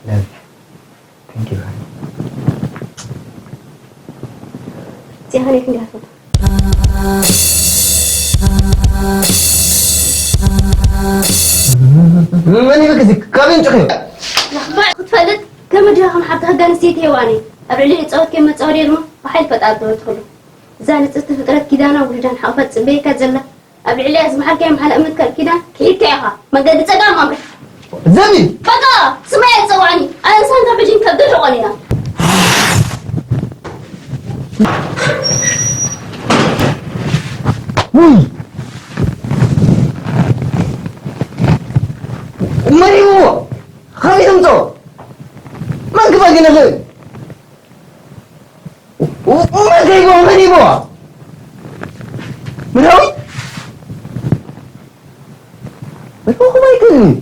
Love you. Thank you, honey. እዚኣ ኸነይ ክንዲኣ ትፈቱ። መን ኢልክ እዚ? ካበይ ኣምፂእኽዮ? ክትፈልጥ ከመ ድኻ ከም ሓብትኻ ጓል ኣንስተይቲ ሄዋነይ ኣብ ልዕሊ እፃወት ከም መፃወዲ ድማ ብሓይሊ ፈጣሪ ተወትኽሉ። እዛ ንፅርቲ ፍጥረት ኪዳና ውሉዳን ሓቕፋ ትፅበየካ ዘላ ኣብ ልዕሊኣ ዝመሓልካዮ መሓላ እምነት ከም ኪዳን ክሒድካ ኢኻ። መንገዲ ፀጋም ኣምርሕ። ዘቢብ! በቃ! ስማይ ኣይትፀውዓኒ። ኣነ ንሳን ካብ ሕጂ ከብዲ ርቆን ኢና። ውይ! መን ሂብዎ? ካበይ ተምፅኦ? መን ክፀግን ይኽእል? መን ከይቦ መን ይቦ ምናዊ መን ኹም ኣይክእልን እዩ።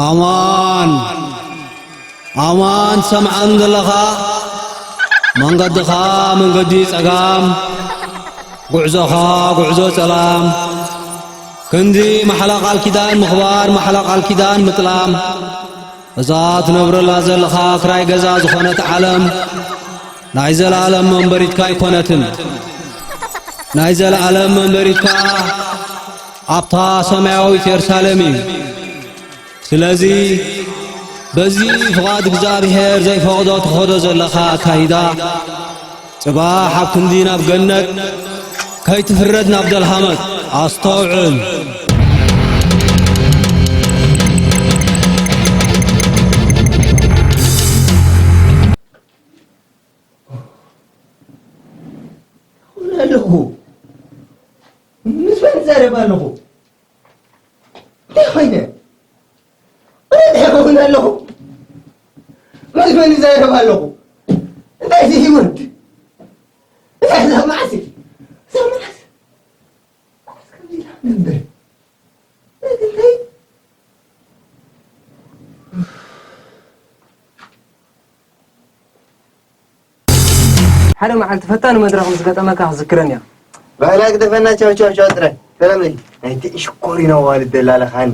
ኣማን ኣማን ትሰምዓን ዘለኻ መንገድኻ መንገዲ ጸጋም ጉዕዞኻ ጉዕዞ ጸላም ክንዲ ማሕላ ቃል ኪዳን ምኽባር ማሕላ ቃል ኪዳን ምጥላም እዛ ትነብረላ ዘለኻ ክራይ ገዛ ዝኾነት ዓለም ናይ ዘለኣለም መንበሪትካ ኣይኮነትን። ናይ ዘለኣለም መንበሪትካ ኣብታ ሰማያዊት የሩሳሌም እዩ። ስለዚ በዚ ፍቓድ እግዚኣብሔር ዘይፈቕዶ ትኸዶ ዘለኻ ኣካይዳ ጽባሕ ኣብ ክንዲ ናብ ገነት ከይትፍረድ ናብ ደልሃመት ኣስተውዕል። ሆነ ኣለኹ ምስ መን ይዛረብ ኣለኹ እንታይ ኮይነ እንታይ ክኸውን ኣለኹ ምስ መን ይዛረብ ኣለኹ እንታይ እዚ ህይወት እንታይ እዛ መዓስ እዛ መዓስ መዓስ ከምዚ ኢላ ነበር እንታይ ሓደ መዓልቲ ፈታኒ መድረኽ ምስ ገጠመካ ክዝክረን እያ። ባህላ ግደፈና ቻው ቻው ቻው ጥራይ ሰላም ለኪ ናይቲ ሽኮሪና ዋልድ ደላለኻኒ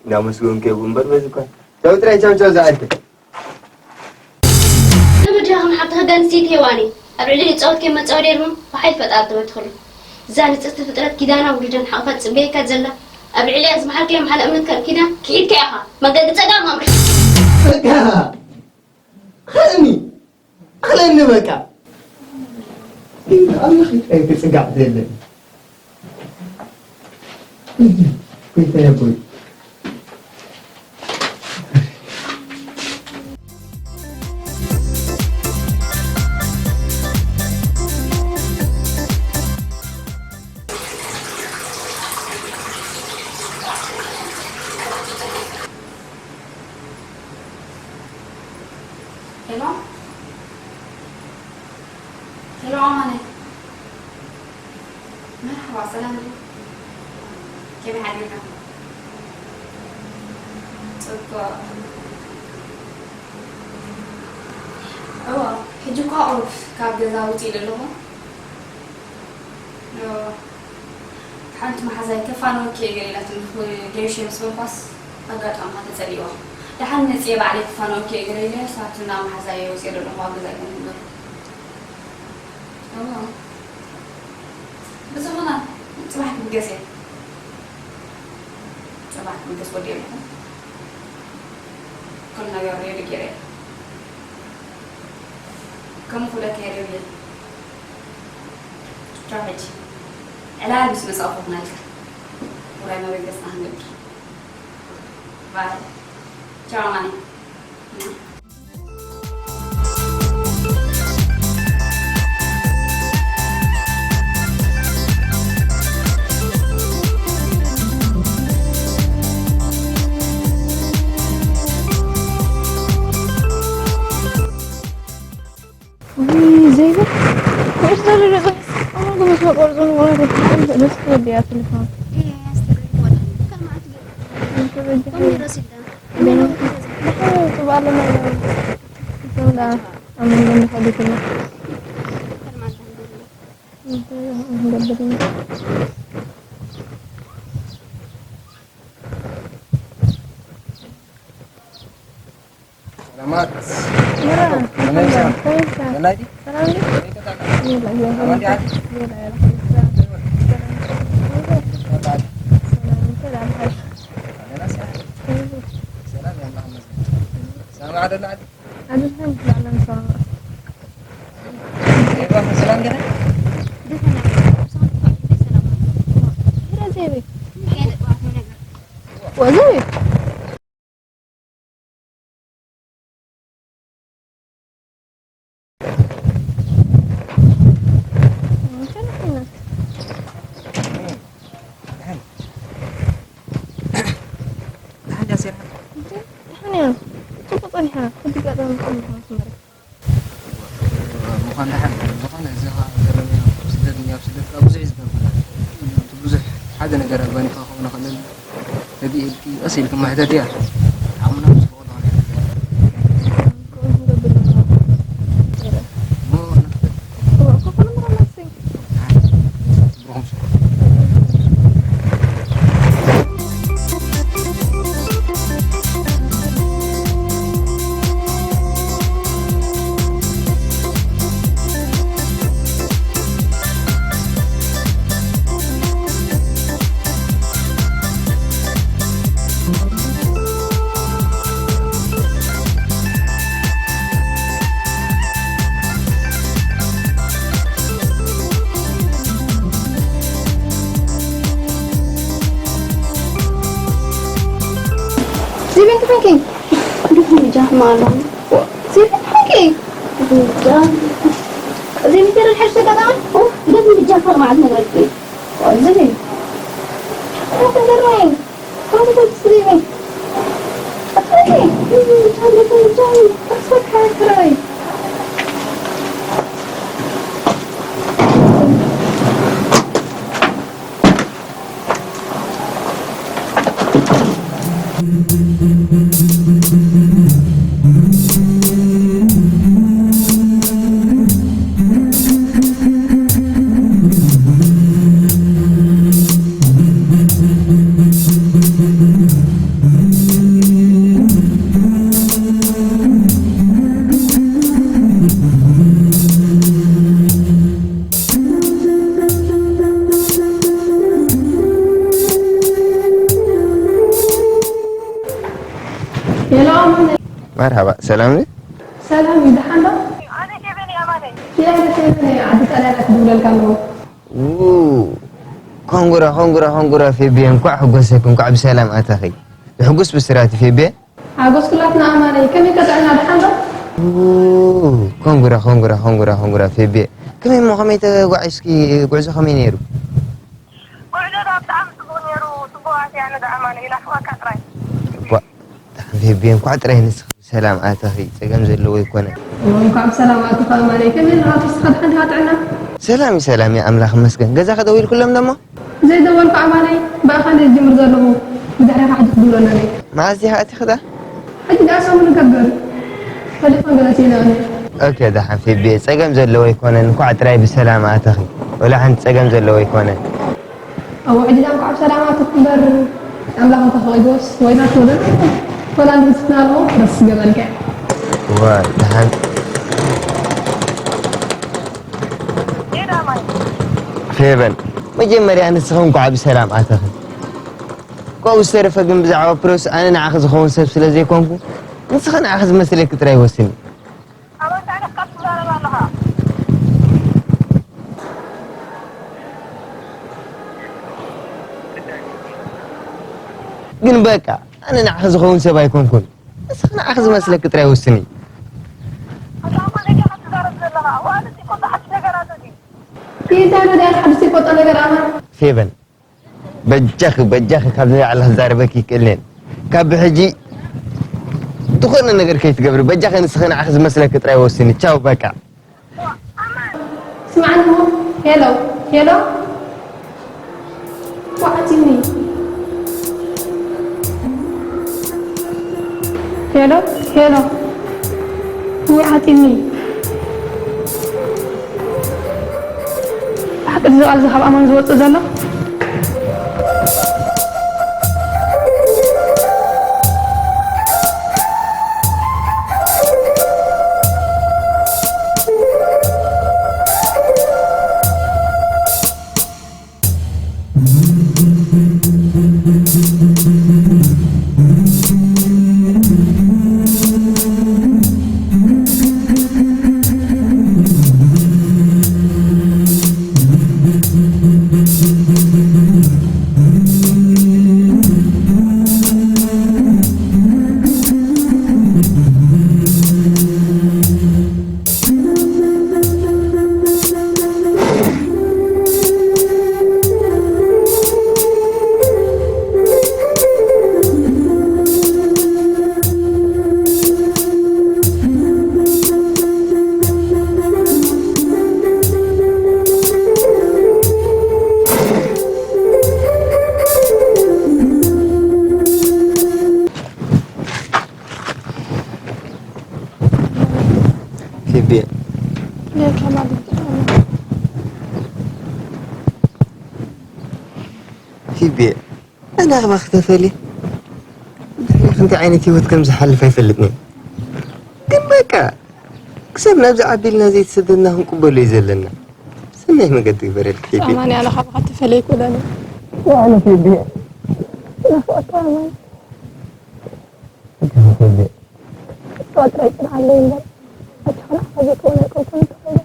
እንዳመስገንኩ የጉ እምበር በዚ እኳ ቻው ጥራይ ቻው ቻው ዝዓልቲ ንብድኻ ከም ሓብትኻ ጓል ኣንስተይቲ ሄዋነይ ኣብ ልዕሊ እፃወት ከይመፃወድያ ድማ ብሓይሊ ፈጣሪ ተወትኽሉ። እዛ ንፅርቲ ፍጥረት ኪዳና ውሉዳን ሓቕፋ ትፅበየካ ዘላ ኣብ ልዕሊኣ ዝመሓልካዮ መሓላ እምነት ከም ኪዳን ክሒድካ ኢኻ። መንገዲ ፀጋም ኣምርሕ። በቃ ክእኒ ክእኒ በቃ ኣምላኽ እንታይ ክፅጋዕ ዘለኒ ጎይታየ ጎይ ሄሎ ሄሎ ኣማነ መርሓባ ሰላም ዲኹም ከመይ ሓዲርኩም ጽቡቕ እወ ሕጂ እኳ ቁሩብ ካብ ገዛ ውፅእ ኢለ ኣለኹ እወ ሓንቲ መሓዛይ ከፋነወኪ እየ ገለ ኢላትኒ ገይሸ ምስ በልኳስ ኣጋጣሚ ተጸሊእዋ ደሓን መጽየ ባዕለይ ክፋነወኪ እየ ገለ ኢለ ሳትና መሓዛይ እየ ወጽየ ዘለኹ ኣብ ገዛ ኣይኮንኩ እምበር እዋ ብዝኾነ ጽባሕ ክብገስ እየ ጽባሕ ክብገስ ወዲ ኣለኹ ኩሉ ነገር ሬዲ ገይረ እየ ከም ኩለከ ሬዲ ቻው ሕጂ ዕላል ምስ መጻእኩ ክነልካ ውራይ መበገስና ክንገብር ባይ ቻው ኣማኒ መቆርጾ መቆርጾ ደስ ወዲያ ትልፋ። ሰላማት። ሰላም። ከመይ ኢኻ? ከመይ ኢኻ? ደህና ዲኺ? ሰላም ዲኺ? ከመይ ኢኻ? የላ፣ የላ፣ ኣማን ዲኻ? የላ፣ የላ። ሰላም። ሰላም። ሰላም። ሰላም። ደህና ዲኻ? ሰላም፣ የኣምላኽ ይመስገን። ሰላም ዓደላ ዓዲ? ዓደላ ዓዲ፣ ሰላም ሰላም። የባ፣ ሰላም ዲኻ? ደህና። ሰላም። ሰላም። ወዘይ ደሓን ድያ ሴርካ? ደሓን እያ። ጽቡቕ ጸኒሓ። ሕጂ ኣጋጣሚ ጸኒሓ መስመር። ምዃን ደሓን። ዝኾነ እዚ ኸኣ ዘለናዮ ስደት፣ ኣብ ስደት ከኣ ብዙሕ እዩ ዝገብር። እቲ ብዙሕ ሓደ ነገር ኣጓኒፍካ ክኸውን ይኽእል። ተዲኡ ኢልኪ ቀስ ኢልኪ ማሕተት እያ። ዓቕምና ምስ ፈቐዶ ክንሕተት እያ። እሞ ንኽተት። ብሩኹም ስራሕ። ዚቤት ኮንኪ? ድኹም ጃማ ኣለኹ። ዚቤት ኮንኪ? ጃ-፣ ዚቤት ገረድ ሓሽ ተጋጣሚ? ኦ፣ ድኹም ጃፈር ማለት ነግረኪ። ኦ፣ ዚቤት። ኦ፣ ክንገርመኝ። ሄሎ፣ ኣማነ። መርሃባ፣ ሰላም ድዩ? ሰላም እዩ፣ ደሓን ዶ? ኣነ ፌበን እየ፣ ኣማነ። ፌበን፣ ፌበን እየ፣ ዓዲ ጣልያን እየ ክድውለልካ ኣለኹ። ው፣ ኮንግራ፣ ኮንግራ፣ ኮንግራ ፌቢ፣ እንኳዕ ሕጎሰኪ፣ እንኳዕ ብሰላም ኣተኺ። ዘሕጉስ ብስራት ፌቢ። ሓጎስ ኩላትና ኣማነይ፣ ከመይ ከ ጥዕና ደሓን ዶ? ው፣ ኮንግራ፣ ኮንግራ፣ ኮንግራ፣ ኮንግራ ፌቢ። ከመይ እሞ፣ ከመይ ተጓዒዝኪ፣ ጉዕዞ ከመይ ነይሩ? ጉዕዞ ዳ ብጣዕሚ ጽቡቕ ነይሩ፣ ጽቡቓት እያ፣ ኣነ ዳ ኣማነይ፣ ናፍቐካ ጥራይ። ዋ፣ ደሓን ፌቢ፣ እንኳዕ ጥራይ ንስኺ ብሰላም ኣተኺ፣ ጸገም ዘለዎ ኣይኮነን። እንኳዕ ብሰላም ኣተኻ ኣማነይ። ከመይ ኣለኻ? ተስኻ ደሓን ዲኻ ጥዕና? ሰላም እዩ፣ ሰላም እዩ፣ ኣምላኽ ይመስገን። ገዛ ከ ደዊልኩሎም ደሞ? ዘይደወልኩ ኣማነይ፣ ብኣኻ እንድየ ዝጅምር ዘለኹ። ብድሕሪኻ ሕጂ ክድውለሎም እየ። መዓዝ ዲኻ ኣቲኺ ደኣ? ሕጂ ደኣ ሰሙን ንገብር። ፈሊጥኩም ገለ ሲኢነ ኣነ። ኦኬ፣ ደሓን ፌቤ፣ ጸገም ዘለዎ ኣይኮነን። እንኳዕ ጥራይ ብሰላም ኣተኺ። ወላ ሓንቲ ጸገም ዘለዎ ኣይኮነን። ኣዎ፣ ሕጂ ደኣ እንኳዕ ብሰላም ኣተኹ እምበር፣ ኣምላኽ እንተፈቒድዎስ፣ ወይና ትወለድ፣ ወላ ንብስትና ኣለዎ፣ ደስ ገበልካ። እዋ፣ ደሓን። ፌበን፣ መጀመርያ ንስኺ እንኳዕ ብሰላም ኣተኺ። ካብኡ ዝተረፈ ግን ብዛዕባ ፕሮስ ኣነ ንዓኺ ዝኸውን ሰብ ስለ ዘይኮንኩ፣ ንስኺ ንዓኺ ዝመስለኪ ጥራይ ወስኒ። ኣበይ እንታይ ኢኻ ትዛረብ ኣለኻ? ግን በቃ፣ ኣነ ንዓኺ ዝኸውን ሰብ ኣይኮንኩን። ንስኺ ንዓኺ ዝመስለኪ ጥራይ ወስኒ። ኣታ ኣማን እንታይ ኢኻ ትዛረብ ዘለኻ? ዋላ እቲ ቆጣ ሓድሽ ነገር ኣሎ ድዩ? እንታይ ኢሉ ድኣ ሓድሽ ቆጣ ነገር ኣማን? ፌቨን፣ በጃኺ፣ በጃኺ ካብዚ ንላዕሊ ክዛረበኪ ይክእልን። ካብ ብሕጂ ዝኾነ ነገር ከይትገብሪ፣ በጃኺ ንስኺ ንዓኺ ዝመስለኪ ጥራይ ወስኒ። ቻው በቃ። ስምዓኒ እሞ፣ ሄሎ። ሄሎ፣ ወዓቲኒ። ሄሎ፣ ሄሎ፣ ወዓቲኒ። ብሓቂ እዚ ቃል እዚ ካብ ኣማን ዝወፅእ ዘሎ? ፊቢ፣ ፊቢ፣ ኣነ ኣኽባ ክተፈሊ እንታይ ዓይነት ህይወት ከም ዝሓልፍ ኣይፈልጥን እየ። ግን በቃ ክሳብ ናብዚ ዓቢልና ዘይተሰደድና ክንቅበሎ እዩ ዘለና። ሰናይ መገዲ ግበረልኪ ፊቢ። ኣማን ያለ ካብ ተፈለይ ኩለነ። ኣነ ፊቢ፣ ናፍቆትካ ኣማን። ፊቢ፣ እሷ ጥራይ ጽንዓለይ እምበር፣ ኣጆኻ ንዓኻ ዘይከውን ኣይኮንኩን ተኸይደ።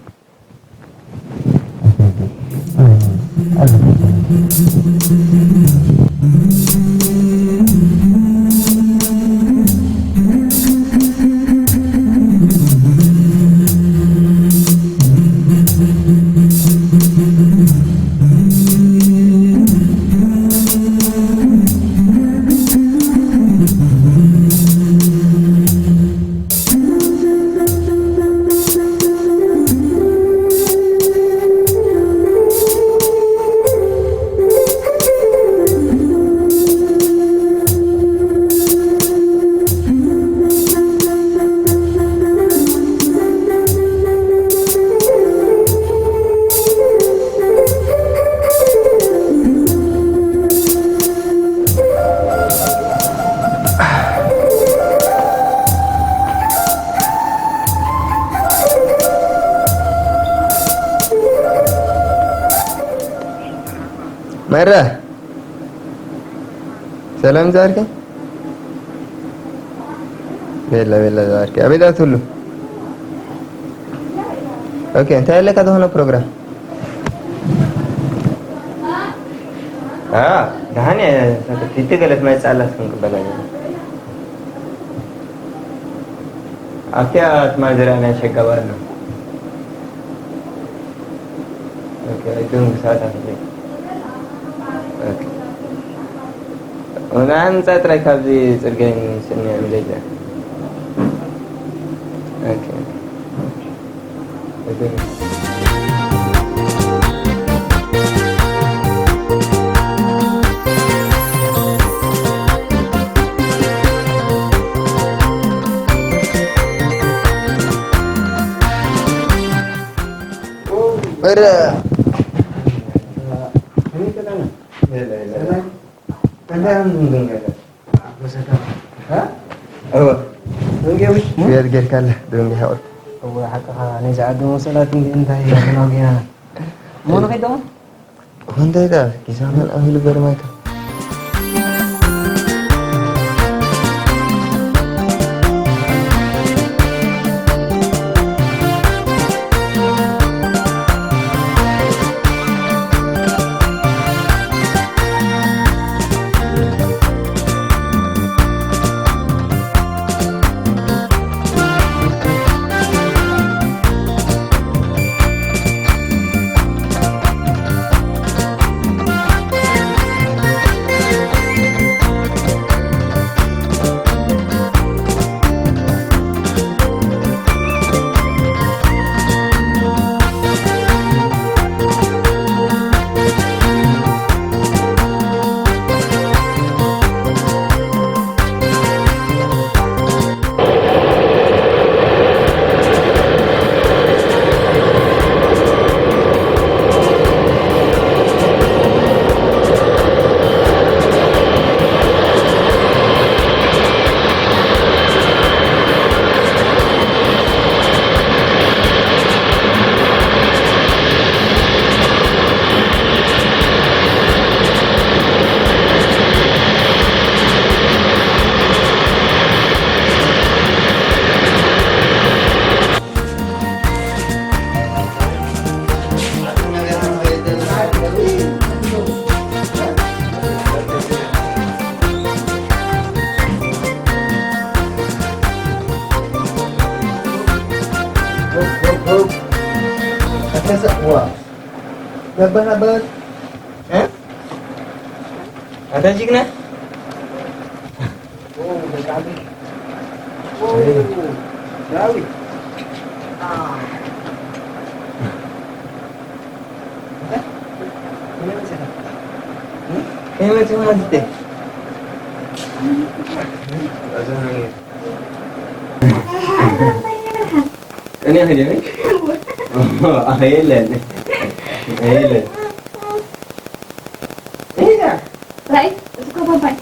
መረ፣ ሰላም ዛርኪ? ቤላ፣ ቤላ ዛርኪ። ኣቤት ኣትሉ። ኦኬ፣ እንታይ ኣለካ ዝኾነ ፕሮግራም? አ፣ ደሓን እየ። ፊቲ ገለት ማይ ጻላት ክንቅበላ ኢና። ኣብቲኣ ትማል ዝረኣናዮ ሸጋባ ኣሎ። ኦኬ፣ ኣይትደንጉ፣ ሰዓት ኣትለይ። ኦኬ። ንዓይ ምጻእ ጥራይ ካብዚ ጽርግያ ስእኒ እያ ምደልያ። ኦኬ። ኧረ። እንታይ ኣምዝም ገለ? ኣቦ ሰላም። እ? እወ። ደንጌ ውሽ? ጌር-፣ ጌርካ ኣለ፣ ደንጌ ሓወት። እወ፣ ሓቅኻ፣ ናይ ዝዓዲ መሰላት እንዲ እንታይ እያ፣ ብናው ጌና። እሞ ንኸይድ ደሞ? ኮንታይ ዳ፣ ኪሳማን ኣሁሉ በርማይካ። ከሰ-፣ ዋ። ነበር፣ ነበር። እ? ኣታ ጅግና። ኦ፣ ደቂ ዓበይቲ። ኦ፣ ዳዊት። አ። ከመይ መጺኹም ኣንተ? እኔ ሄደኝ? የለን። የለን። ራይ፣ እዚ እኮ ባባይ።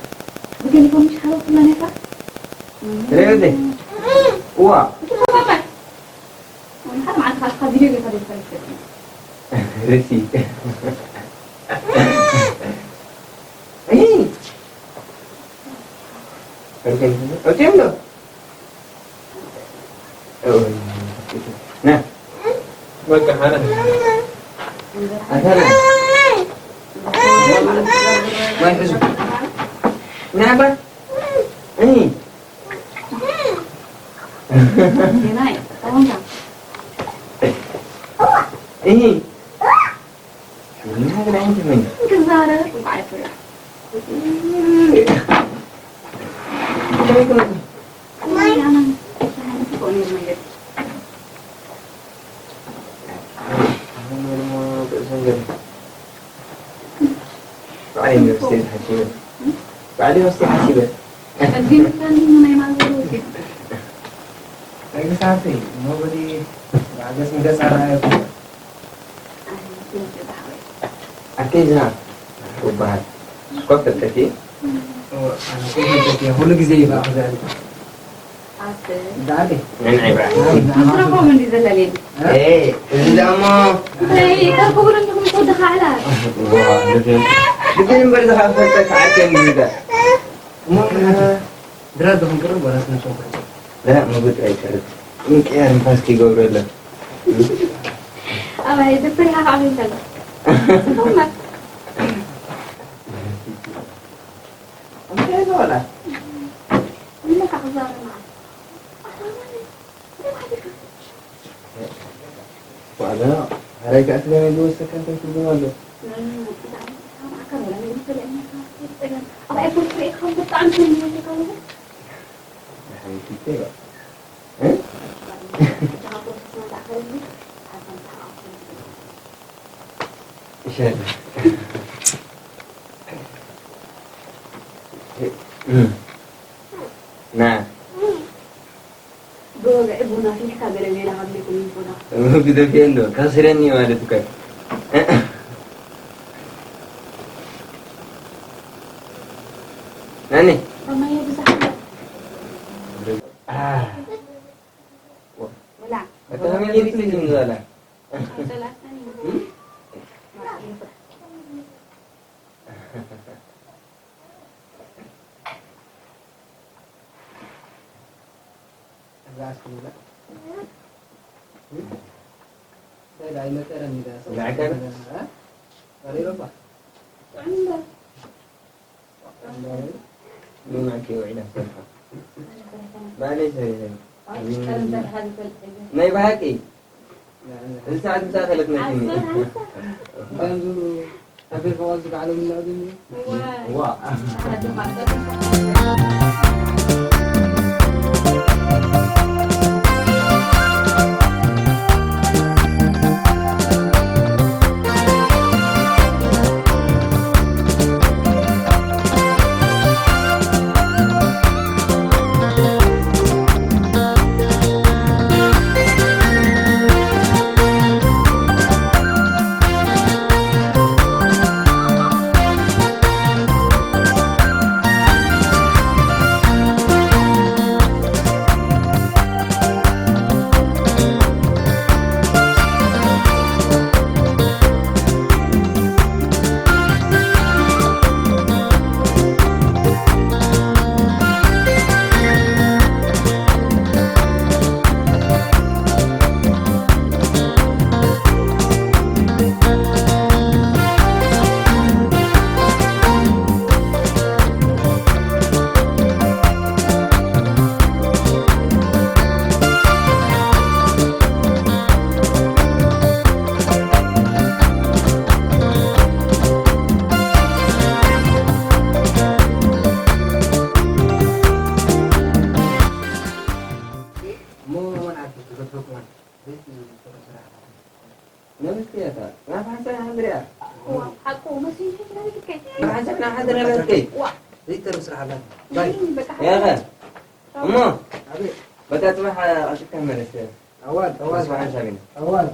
ብቴሌፎን ምሽ ሓለፍኩ መን ይፋ? ሬዲ? ዋ። እዚ እኮ ባባይ። ሓደ መዓልቲ ካብ ቪድዮ ጌርካ ዶ ትፈልጥ? ርእሲ። እይ። ኦኬ፣ ኦኬ፣ ኦኬ። ና። በቃ፣ ሓደ። ኣታ ና። ማይ ሕዙ። ና፣ ባ። እይ። እይ። ክዛረብ እኮ ኣይፈርሕ። ባዕለይ ዩኒቨርሲቲ ሓሲበ። ባዕለይ ዩኒቨርሲቲ ሓሲበ። ቀዲምካኒ ናይ ማዘር ውፅኢት። ደቂ ሳርተይ፣ ኖበዲ፣ ገጽ ንገጽ ኣርኣየኩም። ኣከይ ዝና እበሃል። እኮ ፍልጠት እየ። እወ፣ ኣነ እኮ ፍልጠት እየ። ኩሉ ግዜ እዩ በኣኽ ዘዕልል። ኣሰ። ዳኣደ። ነንዐ ብራ። ንዓኻ ንረኽቦም እንዲ ዘለና። ኤ፣ እዚ ደሞ። እንታይ፣ ካብ ክቡር እንዲኹም ትወድኻ ዕላል። ዋ፣ ልብን፣ ልብን እምበር ዝኻ ፍልጠት ዓርከይ እንዲ ዝዳ። እሞ፣ ድራር ዶ ክንቅርብ ወላስ ነቶም ክዕጽው? ላ፣ ምግቢ ጥራይ ይቀርብ። ምቅያር ንፋስ ከይገብረለን። ኣባይ፣ ዶክተር ኢኻ ከዕብዮ እንከሎ። ጽቡቕ መ-፣ እንታይ ነው ወላ? ምነካ ክዛረብ ማለት? ዋላ፣ ሓራይ ከኣ ስለ ምግቢ ወሰካ እንታይ ትርጉም ኣለዎ? ናይ መግቢ ጣዕሚ፣ ጣዕሚ ኣካል ወላ ምግቢ ትበልዕ እኒኻ፣ እንታይ ጸገም? ኣብ ኣይ ፎርት ርኢኻ ብጣዕሚ ስለ ዝፈትካ ኣለኹ። ደሓን ፊት ይበል። እ? እሺ። ና። ብወግዒ ቡና ኣፍሊሕካ ገለ ሜላ ካብ ዘይኮነ ቡና። ግደፍዮ እንዶ፣ ከስረኒ ማለት እኮ። ናኒ። ማማየ ብዙሕ ኣሎ። አ። ብላ። ኣታ ከመይ ጌርኪ ትዝም ዝበላ? ኣሰላስኒ። እም? እዛ ኣስክሪና። እም? እንታይ ደኣ ይመጠረኒ ደኣ? ንዓካ? እ? ባሌ ረባ። ጥዑም እንዳ። ምን ማንኪ ውዒላ ሰርሓ? ባሌ ሰሪሐ። ናይ ብሓቂ? እዚ ሰዓት ምሳ ከለት መሲኒ። ከምዚ ኣቢልካ ዝግዓሎም እናብልኒ። ዋ። ዘይትሩ ስራሕ ኣለካ። ነብስቲ እያ እታ። ናብ ሓንሳብ ኢና ክንድሪኣ። እዋ፣ ሓቁ መሲሉ ሕጂ ነብስከይ። ናብ ሓንሳብ ኢና ክንድሪኣ ነብስከይ። እዋ። ዘይትሩ ስራሕ ኣለካ። ባይ። እይ፣ በቃ ያኸ። ሓቁ። እሞ። ኣቤት። በቃ ጽባሕ ኣሽካ መለስ። ኣዋል፣ ኣዋል። ጽባሕ ሓንሳብ ኢና። ኣዋል።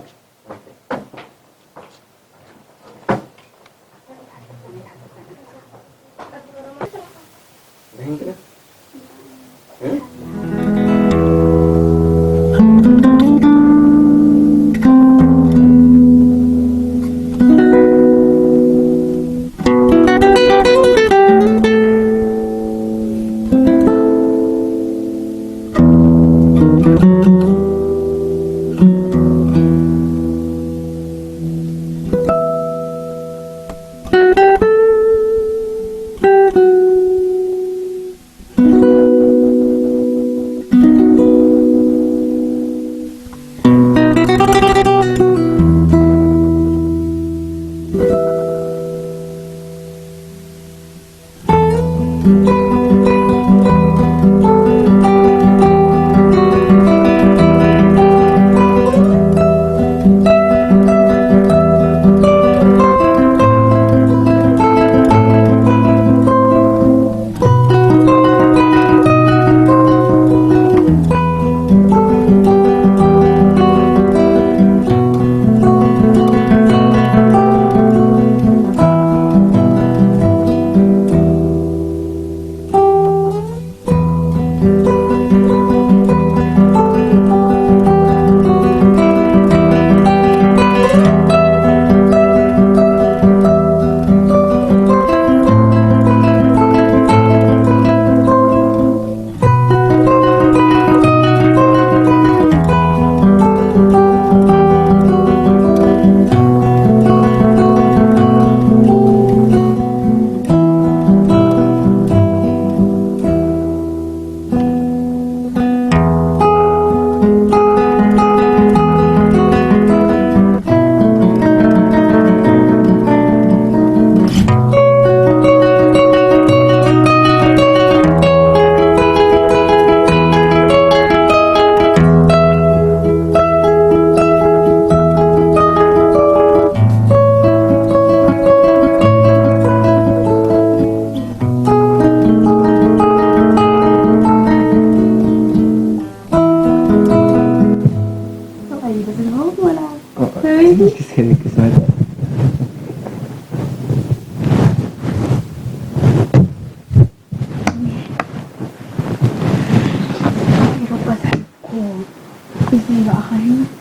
እዚ በኣኻ ህይወት፣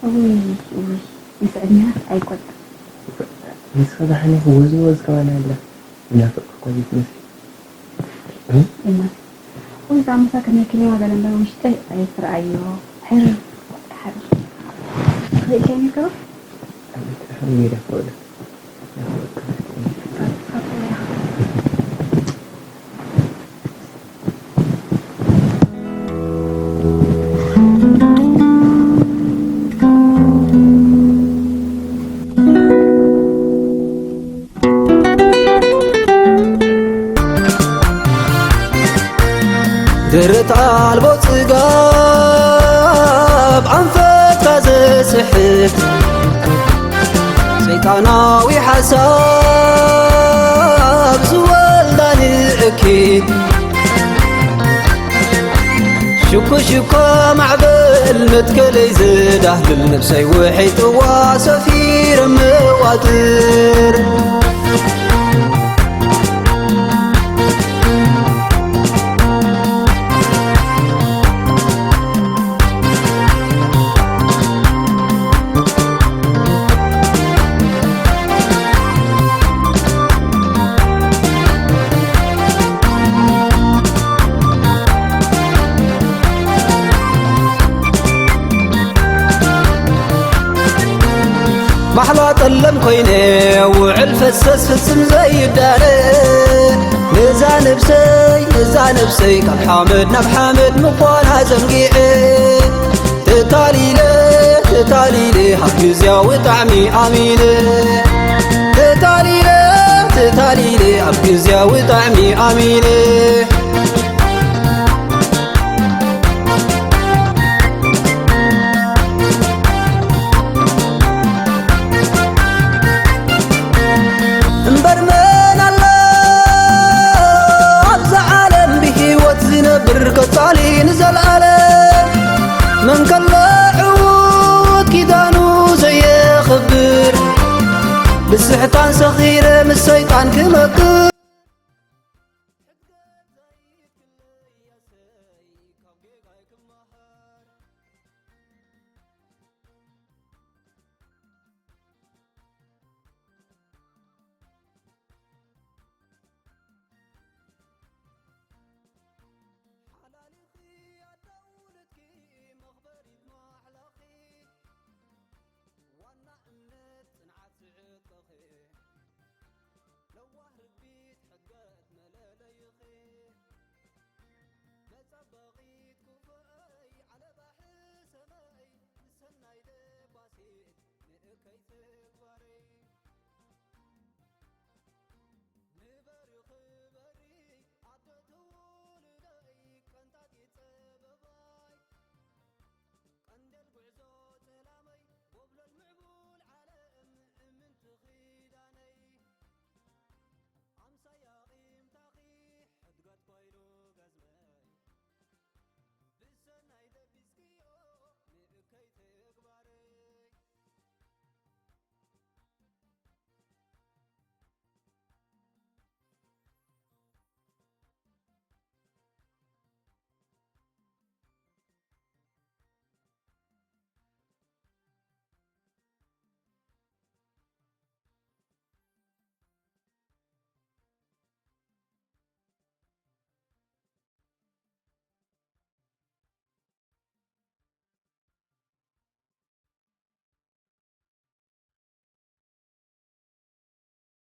እውይ፣ እውይ፣ ምስ ዕድሜና ኣይቆጥር። ንስኻ ደሓን ኢኹ? ወዝ ንወዝ ከማን ኣላ። እናፈቅርኳ ዘይትመስል። እማ፣ ወይ እዛ ምሳ ከመይ ክልዋ ገለ እምበር ውሽጠይ ኣይትረኣዮ። ሕር፣ ሕር። ርኢካዮ ነይርካ ዶ? ኣብ ቤት ኣሕም ሜዳ ክውዕል። ደረት ኣልቦ ጽጋብ ኣንፈትካ ዘስሕት ሰይጣናዊ ሓሳብ ዝወልዳ ንእኪት ሽኮ ሽኮ ማዕበል መትከለይ ዝዳህልል ነብሰይ ውሒጥዋ ሰፊረ መዋጥር ማሕላ ጠለም ኮይነ ውዕል ፈሰስ ፍጽም ዘይዳለ ነዛ ነብሰይ ነዛ ነብሰይ ካብ ሓመድ ናብ ሓመድ ምዃና ዘንጊዐ ተታሊለ ተታሊለ ኣብ ግዝያዊ ጣዕሚ ኣሚነ ተታሊለ ተታሊለ ኣብ ግዝያዊ ጣዕሚ ኣሚነ ስሕታን ሰኺረ ምስ ሰይጣን ክመክር። ሓላሊኺ ኣደ ውሉድኪ መኽበሪት ማሕላኺ ዋና እምነት ጽንዓት ስዕጥኺ ለዋህ ርግቢት ሕገት መለለይኺ መጸበቒት ክፉኣይ ዓለባ ሕሰመይ ሰናይ ለባሲት ንእከይት